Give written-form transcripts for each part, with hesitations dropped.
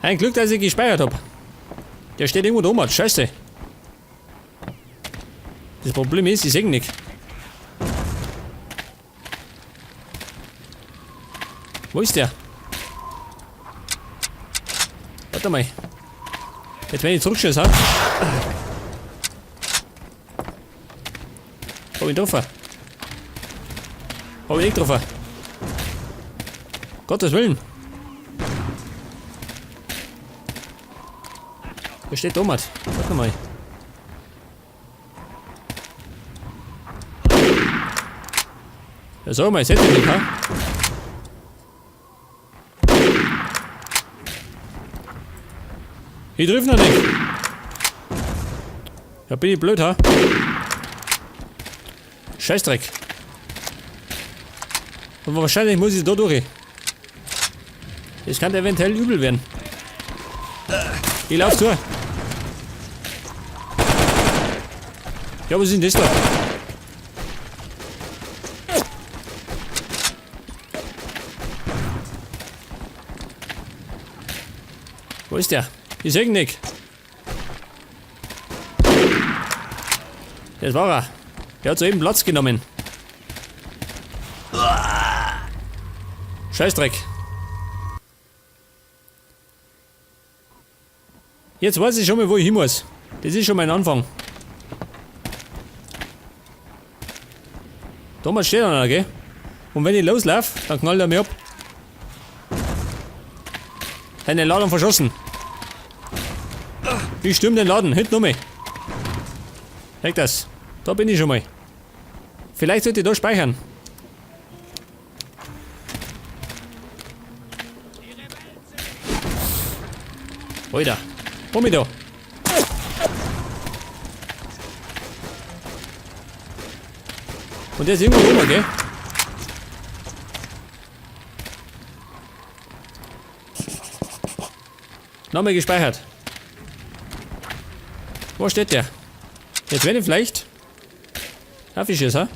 Ein Glück, dass ich gespeichert hab. Der steht irgendwo da oben. Scheiße. Das Problem ist, ich seh ihn nicht. Wo ist der? Warte mal. Jetzt, wenn ich zurückschieße, ha? Hab ich ihn getroffen? Hab ich nicht getroffen? Gottes Willen! Da steht Thomas. Warte mal. Ja, sag mal, ich seh dich nicht, ha? Ich triff noch nicht. Ja, bin ich blöd, ha? Scheißdreck. Und wahrscheinlich muss ich da durch. Das kann eventuell übel werden. Ich lauf zu. Ja, was ist denn das da? Wo ist der? Ich seh ihn nicht. Das war er. Der hat soeben Platz genommen. Scheißdreck. Jetzt weiß ich schon mal, wo ich hin muss. Das ist schon mein Anfang. Thomas steht da noch, gell? Und wenn ich loslaufe, dann knallt er mich ab. Eine Ladung verschossen. Ich stürm den Laden, hinten um mich. Weg das. Da bin ich schon mal. Vielleicht sollte ich da speichern. Alter. Hol mich da. Und der ist irgendwo rum, gell? Nochmal gespeichert. Wo steht der? Jetzt werde ich vielleicht. Darf ich es, ha?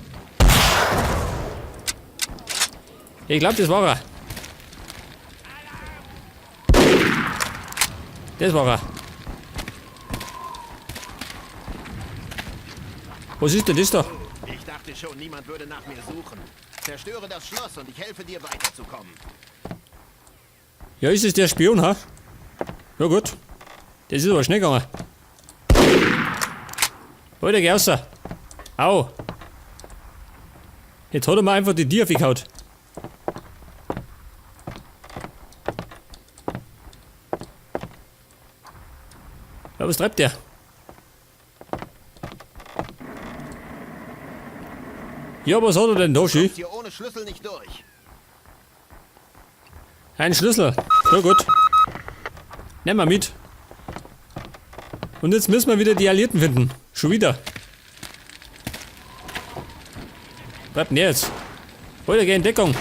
Ich glaube, das war er. Das war er. Was ist denn das da? Ich dachte schon, niemand würde nach mir suchen. Zerstöre das Schloss und ich helfe dir weiterzukommen. Ja, ist es der Spion, ha? Ja gut. Das ist aber schnell gegangen. Alter, geh raus. Au. Jetzt hat er mir einfach die Tier aufgehauen. Ja, was treibt der? Ja, was hat er denn da, Schü? Kommst hier ohne Schlüssel nicht durch. Ein Schlüssel. So gut. Nehmen wir mit. Und jetzt müssen wir wieder die Alliierten finden. Schon wieder. Bleibt denn jetzt? Alter, geh in Deckung.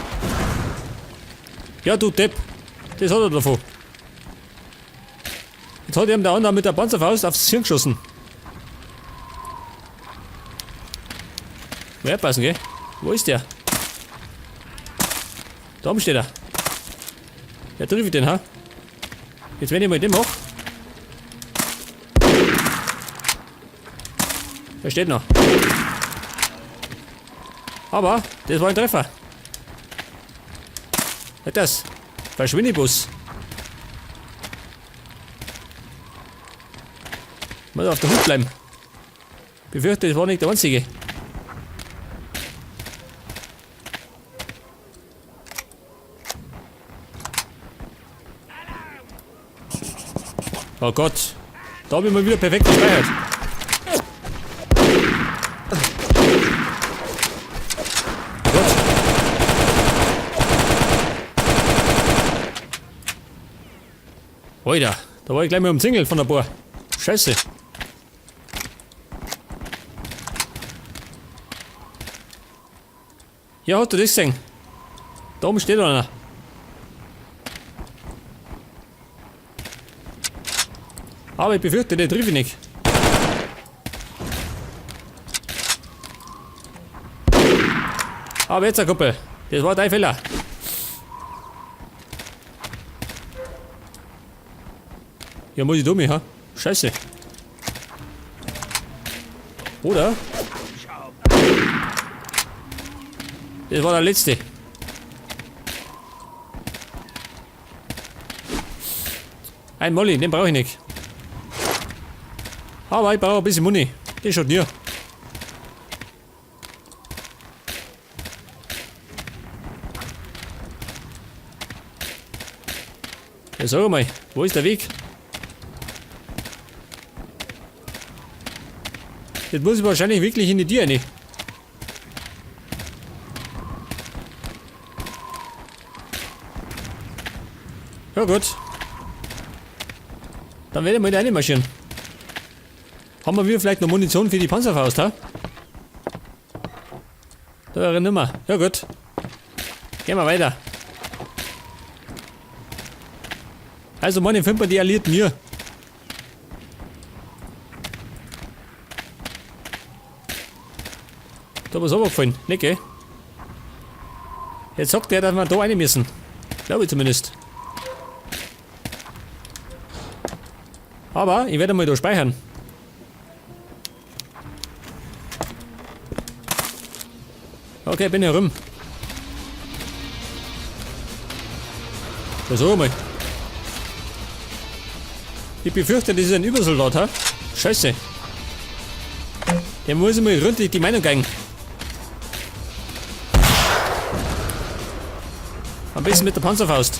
Ja, du Depp. Das hat er davon. Jetzt hat ihm der andere mit der Panzerfaust aufs Hirn geschossen. Muss passen, gell? Wo ist der? Da oben steht er. Ja, treffe ich den, ha? Jetzt, wenn ich mal den mach. Der steht noch. Aber, das war ein Treffer. Halt das. Verschwindibus. Muss auf der Hut bleiben. Befürchte, das war nicht der einzige. Oh Gott. Da hab ich mal wieder perfekt gespeichert. Oh Gott. Alter, da war ich gleich mal umzingelt von der Bohr. Scheiße. Ja, hast du das gesehen? Da oben steht einer. Aber ich befürchte, den treffe ich nicht. Aber jetzt, Herr Kumpel, das war dein Fehler. Ja, muss ich dumm, ha? Scheiße. Oder? Das war der letzte. Ein Molly, den brauche ich nicht. Aber ich brauche ein bisschen Muni. Das schaut nie. Ja, sag mal, wo ist der Weg? Jetzt muss ich wahrscheinlich wirklich in die Tür rein. Ja gut. Dann werde ich mal da reinmarschieren. Haben wir vielleicht noch Munition für die Panzerfaust, ha? Da wäre nimmer. Ja gut. Gehen wir weiter. Also meine finden wir die Alliierten hier. Da was runtergefallen. Nicht, gell? Jetzt sagt der, dass wir da rein müssen. Glaube ich zumindest. Aber ich werde mal da speichern. Okay, bin herum. So, sag mal. Ich befürchte, das ist ein Übersoldat, ha? Scheiße. Der muss mal gründlich die Meinung geigen. Am besten mit der Panzerfaust.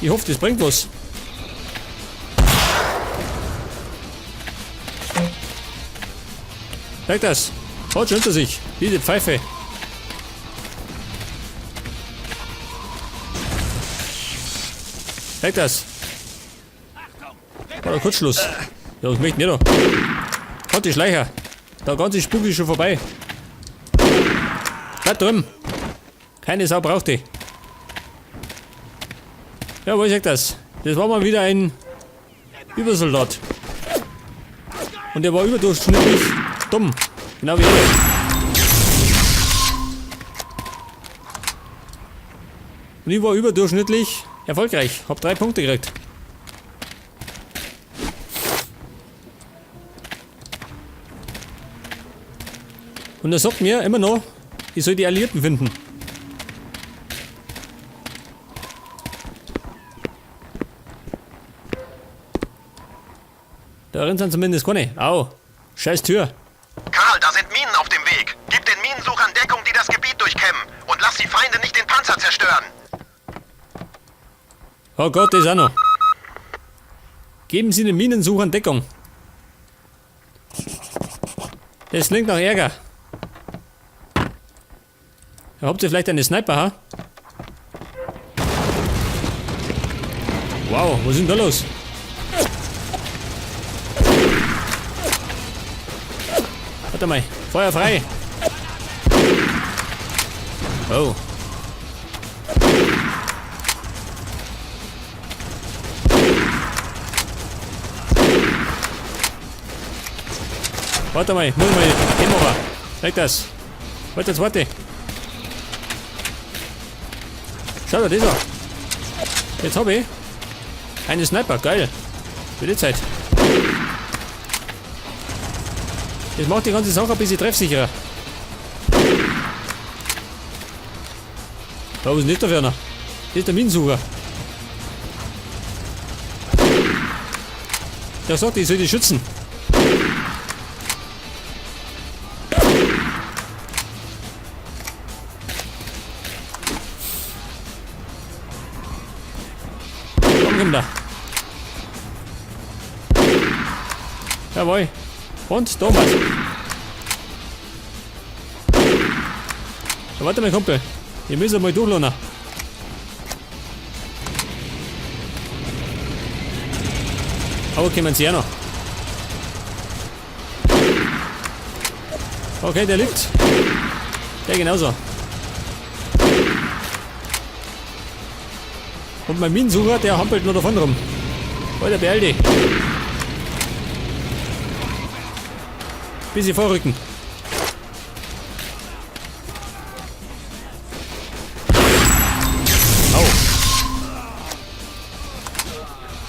Ich hoffe, das bringt was. Merkt das. Hat schon hinter sich. Diese Pfeife. Merkt das. War der Kurzschluss. Ja, was möchte ich da? Hat die Schleicher. Der ganze Spuk ist schon vorbei. Bleib drüben. Keine Sau braucht die. Ja, wo ist das? Das war mal wieder ein Übersoldat. Und der war überdurchschnittlich dumm. Genau wie ich. Und ich war überdurchschnittlich erfolgreich. Hab 3 Punkte gekriegt. Und er sagt mir immer noch, ich soll die Alliierten finden. Darin sind zumindest keine. Au, scheiß Tür. Karl, da sind Minen auf dem Weg. Gib den Minensuchern Deckung, die das Gebiet durchkämmen. Und lass die Feinde nicht den Panzer zerstören. Oh Gott, das ist auch noch. Geben Sie den Minensuchern Deckung. Das klingt nach Ärger. Ja, habt ihr vielleicht eine Sniper, ha? Wow, was ist denn da los? Warte mal, Feuer frei! Oh. Warte mal, muss mal hinmachen. Weg das. Warte, jetzt warte. Schau dir das an. Jetzt hab ich eine Sniper, geil. Für die Zeit. Das macht die ganze Sache ein bisschen treffsicherer. Da, was ist denn das da für einer? Das ist der Minensucher. Der sagt, ich soll die schützen. Komm, komm da. Jawohl. Und Thomas. Ja, warte mal, Kumpel. Wir müssen mal durchladen. Aber kommen sie auch noch. Okay, der liegt. Der genauso. Und mein Minensucher, der hampelt nur davon rum. Alter, beeil dich. Bisschen vorrücken. Au.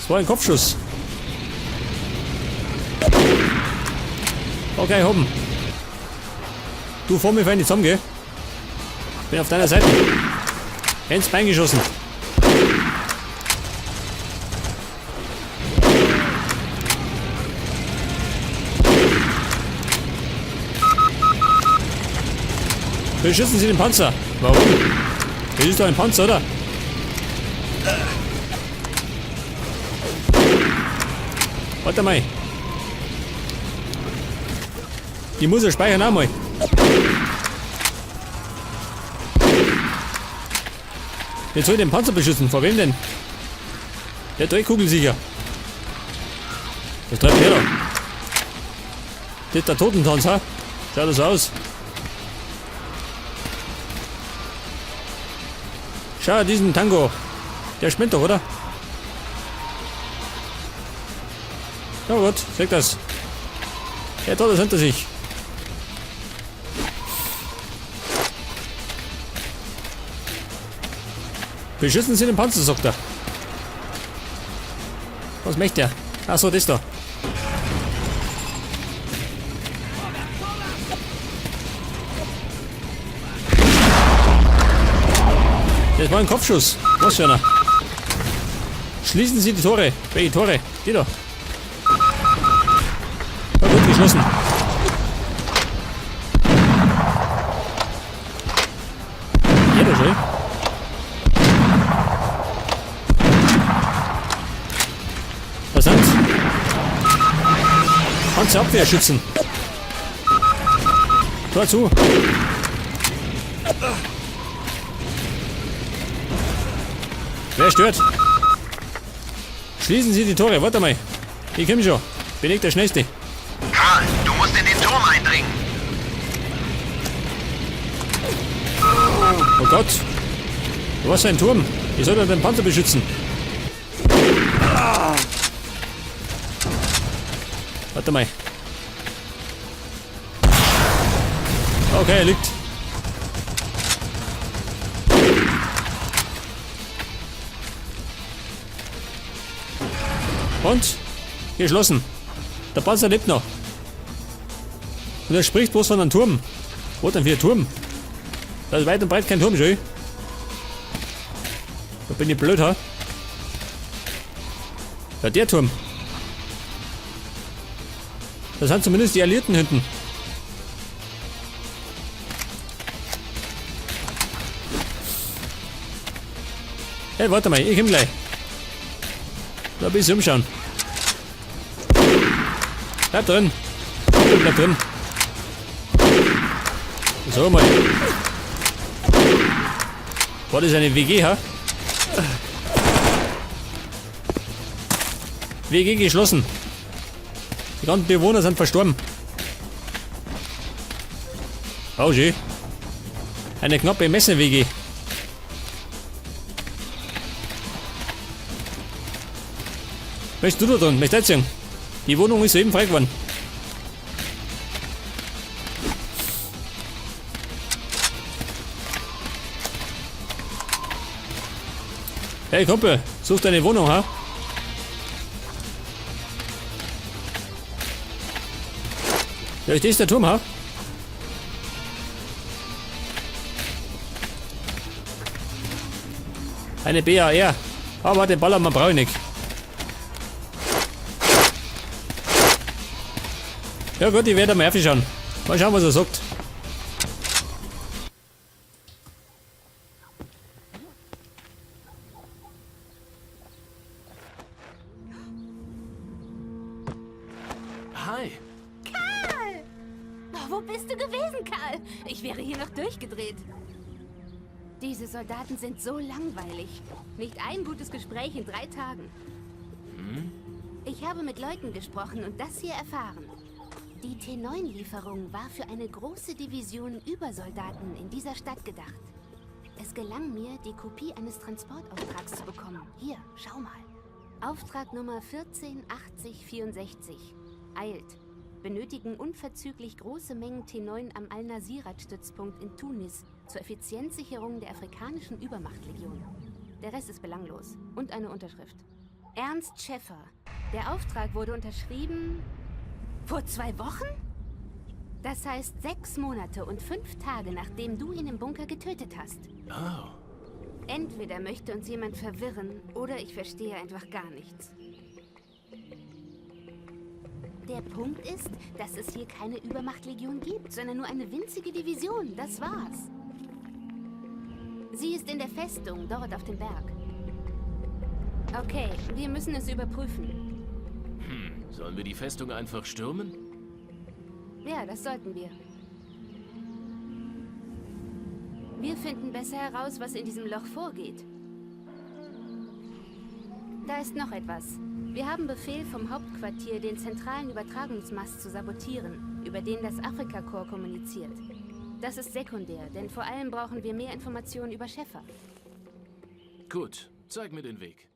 Das war ein Kopfschuss. Okay, hoppen. Du vor mir fein zusammen, gell? Bin auf deiner Seite. Ins Bein geschossen. Beschützen Sie den Panzer. Warum? Das ist doch ein Panzer, oder? Warte mal. Die muss er speichern auch mal. Jetzt soll ich den Panzer beschützen. Vor wem denn? Der Dreckkugel sicher. Das treibt her da. Das ist der Totentanz, ha? Schaut das aus. Schau diesen Tango. Der spinnt doch, oder? Ja gut, sag das. Er hat das hinter sich. Beschützen Sie den Panzer, sagt er. Was möchte er? Ach so, das da. Das war ein Kopfschuss. Was für einer? Schließen Sie die Tore. Welche Tore? Die da. Ja, gut, geschlossen. Geht doch schon. Was sind? Panzerabwehrschützen. Tor zu. Wer stört? Schließen Sie die Tore. Warte mal. Ich komm schon. Bin ich der Schnellste. Karl, du musst in den Turm eindringen. Oh Gott. Was für ein Turm? Ich soll doch den Panzer beschützen. Warte mal. Okay, er liegt. Und? Geschlossen. Der Panzer lebt noch. Und er spricht bloß von einem Turm. Wo denn für ein Turm? Da ist weit und breit kein Turm, schön. Da bin ich blöd, ha? Ja, der Turm. Das sind zumindest die Alliierten hinten. Hey, warte mal, ich komm gleich. Da ein bisschen umschauen. Bleib drin. Bleib drin. So mal. War das eine WG, ha? WG geschlossen. Die ganzen Bewohner sind verstorben. Oh, schön. Eine knappe Messe-WG. Möchtest du da drin? Möchtest du einziehen? Die Wohnung ist soeben frei geworden. Hey Kumpel, such deine Wohnung, ha? Ja, ist das der Turm, ha? Eine BAR. Aber den Ballermann brauche ich nicht. Ja gut, ich werde mal schauen. Mal schauen, was er sagt. Hi. Karl! Oh, wo bist du gewesen, Karl? Ich wäre hier noch durchgedreht. Diese Soldaten sind so langweilig. Nicht ein gutes Gespräch in 3 Tagen. Hm? Ich habe mit Leuten gesprochen und das hier erfahren. Die T9-Lieferung war für eine große Division Übersoldaten in dieser Stadt gedacht. Es gelang mir, die Kopie eines Transportauftrags zu bekommen. Hier, schau mal. Auftrag Nummer 148064. Eilt. Benötigen unverzüglich große Mengen T9 am Al-Nasirat-Stützpunkt in Tunis zur Effizienzsicherung der afrikanischen Übermachtlegion. Der Rest ist belanglos. Und eine Unterschrift. Ernst Schäffer. Der Auftrag wurde unterschrieben vor 2 Wochen? Das heißt 6 Monate und 5 Tage, nachdem du ihn im Bunker getötet hast. Oh. Entweder möchte uns jemand verwirren, oder ich verstehe einfach gar nichts. Der Punkt ist, dass es hier keine Übermachtlegion gibt, sondern nur eine winzige Division. Das war's. Sie ist in der Festung, dort auf dem Berg. Okay, wir müssen es überprüfen. Sollen wir die Festung einfach stürmen? Ja, das sollten wir. Wir finden besser heraus, was in diesem Loch vorgeht. Da ist noch etwas. Wir haben Befehl vom Hauptquartier, den zentralen Übertragungsmast zu sabotieren, über den das Afrikakorps kommuniziert. Das ist sekundär, denn vor allem brauchen wir mehr Informationen über Schäffer. Gut, zeig mir den Weg.